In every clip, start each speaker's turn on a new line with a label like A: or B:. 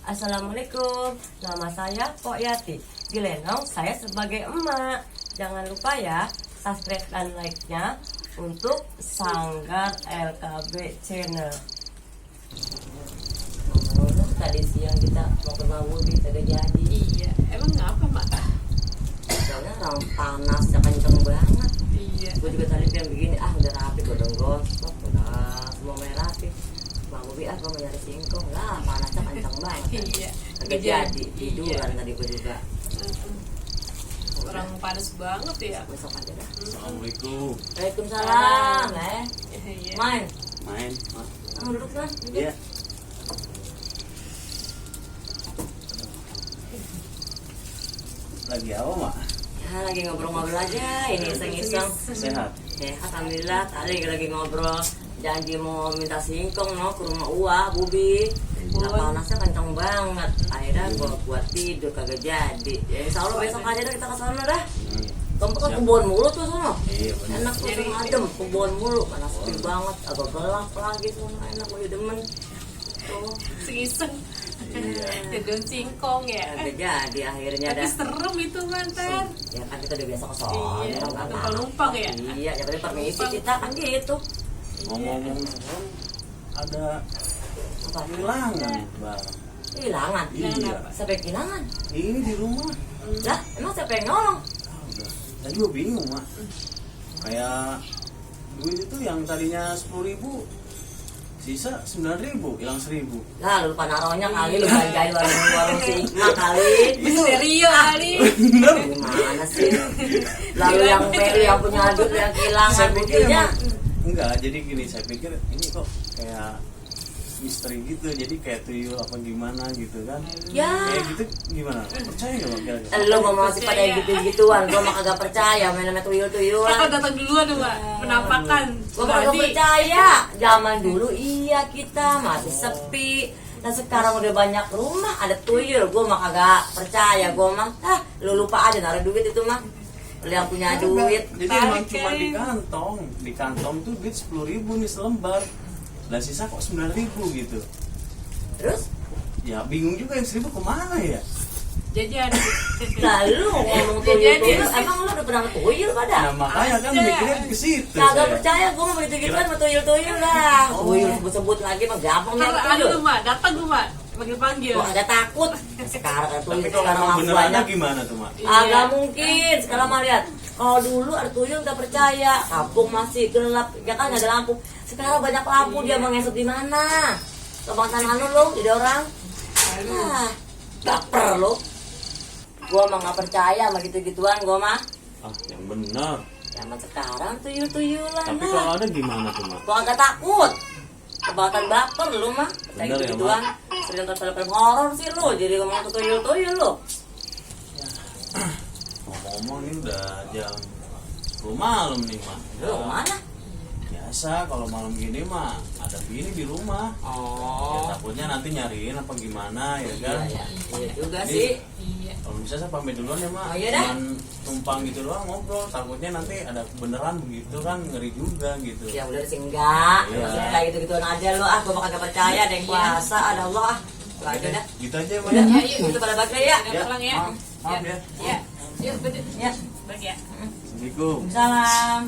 A: Assalamualaikum, nama saya Pok Yati. Di Lenong saya sebagai emak. Jangan lupa ya, subscribe dan like-nya untuk Sanggar LKB Channel. Tadi siang kita mau ke Mawudi, kagak jadi.
B: Iya, emang ngapa mak?
A: Soalnya orang panasnya kenceng banget.
B: Iya.
A: Gue juga tadi pengen begini, udah rapi, gue udah gosok, udah semua rapi. Mawudi gue mau nyari singkong lah, panasnya kenceng banget.
B: Iya.
A: Kagak jadi, tiduran tadi gue juga.
B: Orang panas banget ya.
A: Besok aja dah.
C: Assalamualaikum.
A: Waalaikumsalam,
B: Iya.
A: Main.
C: Main, Mak.
A: Kamu duduk kan?
C: Iya. Lagi apa, Mak?
A: Ya lagi ngobrol-ngobrol aja, ini iseng-iseng.
C: Sehat.
A: Alhamdulillah, tadi lagi ngobrol. Janji mau minta singkong ke rumah Uwa, Bubi. Nah, panasnya kenceng banget. Akhirnya gua buat tidur kagak jadi. Ya insya Allah besok aja dah kita ke sana dah. Kamu kan kebun mulu tuh sono.
C: Iya, benar.
A: Enak tuh sama adem, kebun mulu. Panas sepi banget, agak gelap lagi sono. Enak gue demen. Tuh,
B: Iseng.
C: Iya.
B: Dedon singkong ya.
A: kagak jadi akhirnya
B: Tapi
A: dah.
B: serem itu mantan.
A: Ya kan kita udah biasa ke sono.
B: Iya,
A: nggak
B: numpang-numpang ya.
A: Iya, ya berarti permisi kita kan gitu.
C: Ngomong-ngomong serem, ada
A: Apa?
C: kehilangan barang.
A: Kehilangan.
C: Iya.
A: Siapa yang kehilangan?
C: Ini di rumah.
A: Lah, emang siapa yang nolong?
C: Udah. Tadi gue bingung, Mak. Kayak duit itu yang tadinya 10.000, sisa 9.000, hilang 1.000.
A: Lah, lu lupa naronya kali, lu belanjain warung Sigma kali.
B: Misterio kali.
C: Bener.
A: Gimana sih? Lalu yang punya adut yang kehilangan
C: Saya pikir
A: buktinya.
C: enggak, jadi gini, saya pikir ini kok kayak misteri gitu, jadi kayak tuyul apa gimana gitu kan.
A: Ya,
C: Kayak gitu gimana? Percaya nggak, Bang? Kira-kira?
A: lu ngomong masih pada gitu-gituan, gua mah kagak percaya main-main
B: Kakak
A: tuyul-tuyulan.
B: datang duluan tuh mak. Penampakan.
A: Gua kagak percaya. Zaman dulu iya kita masih sepi. Dan sekarang udah banyak rumah ada tuyul, gua mah kagak percaya. Gua mah lu lupa aja naruh duit itu mah. Lu yang punya duit.
C: Jadi emang cuma di kantong tuh duit 10.000 nih selembar. Lah sisa kok 9.000 gitu.
A: Terus
C: Ya bingung juga yang 1.000 kemana ya?
B: Jajan.
A: lalu ngomong tuyul-tuyul, emang lu udah pernah tuyul pada?
C: Nah makanya kan mikirnya ke situ.
A: Kagak
C: saya.
A: percaya, gua mau begitu-gituan sama tuyul-tuyul lah. Tuyul sebut-sebut lagi mah gampang nih
B: Karena ada
A: tuyul.
B: tuh mak, datang tuh mak. Panggil-panggil.
A: Gua agak takut. Sekarang ada tuyul
C: Tapi kalau
A: sekarang
C: emang benerannya
A: lampuannya.
C: gimana tuh, Mak?
A: Agak mungkin. Sekarang mah lihat. Kalau dulu ada tuyul nggak percaya, kampung masih gelap, ya kan nggak ada lampu. Sekarang banyak lampu, dia mengesot di mana? Kebangsaan anu lo, jadi orang. Baper lo. Gua mah nggak percaya sama gitu-gituan, gua mah.
C: Ah, yang benar.
A: Zaman sekarang tuyul-tuyulan
C: Tapi
A: lah.
C: kalau ada gimana tuh, Mak?
A: Gua agak takut. Kebangetan baper lu mah. Kayak
C: Bener ya,
A: gitu-gituan. Sering nonton film horor sih lu, jadi ngomong tuyul-tuyul lu.
C: Ngomong-ngomong ini udah jam 10 malam nih, Mak.
A: Lu kemana?
C: Biasa kalau malam gini mah ada bini di rumah. Ya
A: Oh.
C: takutnya nanti nyariin apa gimana ya kan.
A: Iya, iya juga
C: Ini-
A: sih.
B: Iya.
C: Kalau bisa saya pamit duluan ya, Mak.
A: Oh, iya dah.
C: Cuman numpang gitu doang ngobrol. Takutnya nanti ada beneran begitu kan, ngeri juga gitu.
A: Ya udah sih enggak.
C: Iya.
A: Maksudnya kayak gitu-gituan aja lu gua mah kagak percaya ada yang kuasa, ada Allah Lu aja dah.
C: Gitu aja, Mak.
A: Udah,
B: Ya, yuk.
A: kita pada bakal ya.
B: Udah pulang ya.
C: Maaf ya.
B: Ya. Yuk, betul.
A: Ya.
B: Bagi ya.
C: Assalamualaikum.
A: Salam.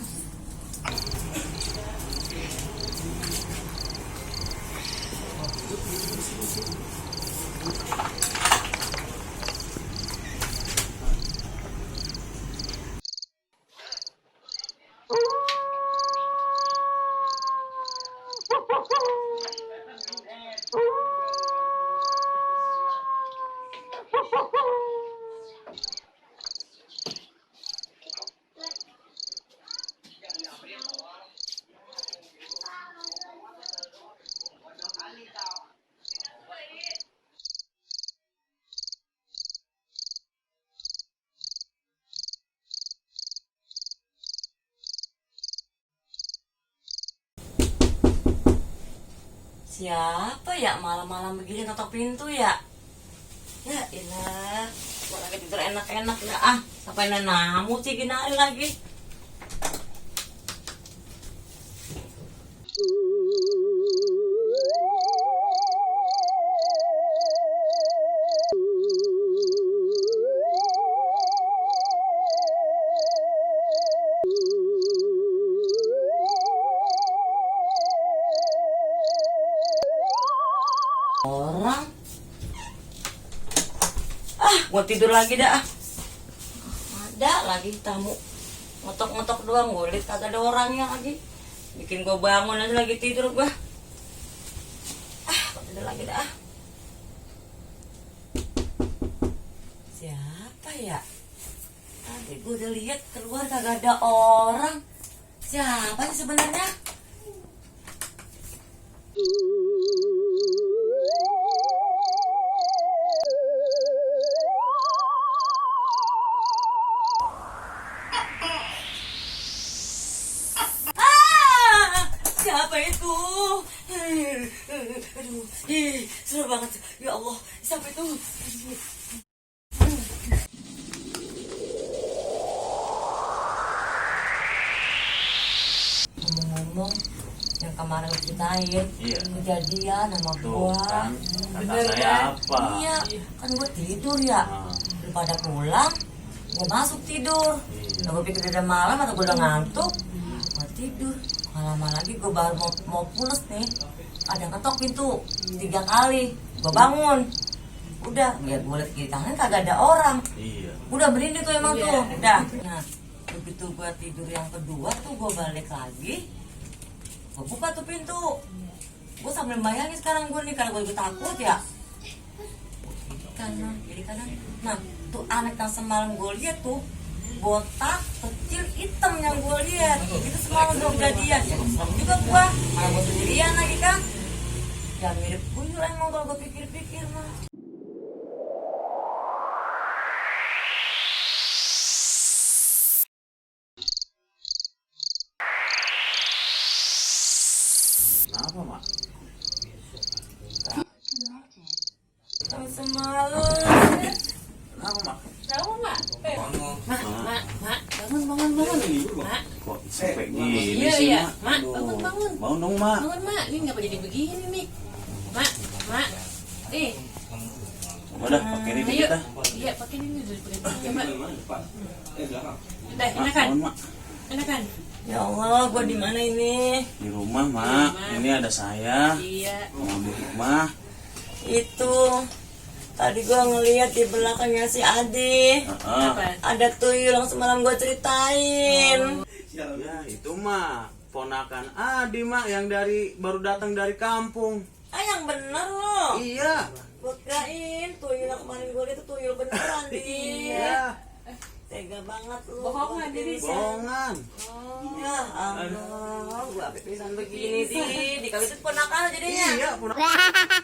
A: Siapa ya malam-malam begini ketok pintu ya? Ya ilah, gua lagi tidur enak-enak ya ah. Sampai nanamu sih gini lagi. Orang gua tidur lagi dah. Ada lagi tamu ngotok-ngotok doang, gua liat kagak ada orangnya lagi. Bikin gua bangun aja lagi tidur gua. Gua tidur lagi dah. Siapa ya? Tadi gua udah lihat keluar kagak ada orang. Siapa sih sebenarnya? Siapa itu? Aduh, seru banget. Ya Allah, siapa itu? Ngomong-ngomong, yang kemarin lu ceritain,
C: Iya.
A: kejadian sama
C: Tuh
A: gua.
C: kan, kata
A: Bener
C: saya
A: kan?
C: apa?
A: Iya, kan gua tidur ya.
C: Ah,
A: Daripada pulang, gua masuk tidur.
C: Iya.
A: Nah, gua pikir udah malam atau gua udah ngantuk, gua tidur. Lama lagi gua baru mau pules nih, ada ketok pintu 3 kali. Gua bangun, udah lihat gua liat kiri kanan kagak ada orang.
C: Iya.
A: Udah berhenti tuh emang
B: Iya.
A: tuh, udah. Nah, begitu gua tidur yang kedua tuh gua balik lagi, gua buka tuh pintu. Gua sambil bayangin sekarang gua nih karena gua juga takut ya. Kiri kanan. Nah, tuh anak yang semalam gua lihat tuh botak kecil hitam yang gue lihat itu semalam udah kejadian ya serem juga gue malah gue sendirian lagi kan ya mirip tuyul emang kalau gue pikir-pikir mah.
C: Kenapa, Mak?
A: Tapi semalam
C: Kenapa, Mak?
B: Tahu mak?
C: Mak.
B: Mak, bangun. Mak,
C: Kok sampai gini
B: Iya,
C: sih,
B: iya.
C: Mak?
B: Mak,
C: Aduh.
B: bangun.
C: Bangun dong, Mak.
B: bangun mak. Ini ngapa jadi begini nih? Mak.
C: Udah, pakai ini
B: Ayo.
C: dikit dah.
B: Iya, pakai ini dulu. Coba. Udah,
C: Mak,
B: enakan?
C: bangun, Mak.
B: Enakan?
A: ya Allah gue di mana ini
C: Di rumah, Mak. Ini ada saya.
B: Iya.
C: Mama Hikmah.
A: itu tadi gue ngeliat di belakangnya si Adi
C: Heeh.
B: Apa?
A: ada tuyul yang semalam gue ceritain.
C: Ya, itu, Mak. Ponakan Adi, Mak, yang baru datang dari kampung.
A: Yang bener loh.
C: Iya.
A: Gue kirain tuyul yang kemarin gue liat itu tuyul beneran dia.
C: Iya.
A: Tega banget lu.
B: Bohongan
A: Gua
B: jadi
A: pipisan.
C: Bohongan.
A: Ya Allah, gua pipisan begini sih. Dikawin itu ponakan jadinya.
C: Iya, ponakan.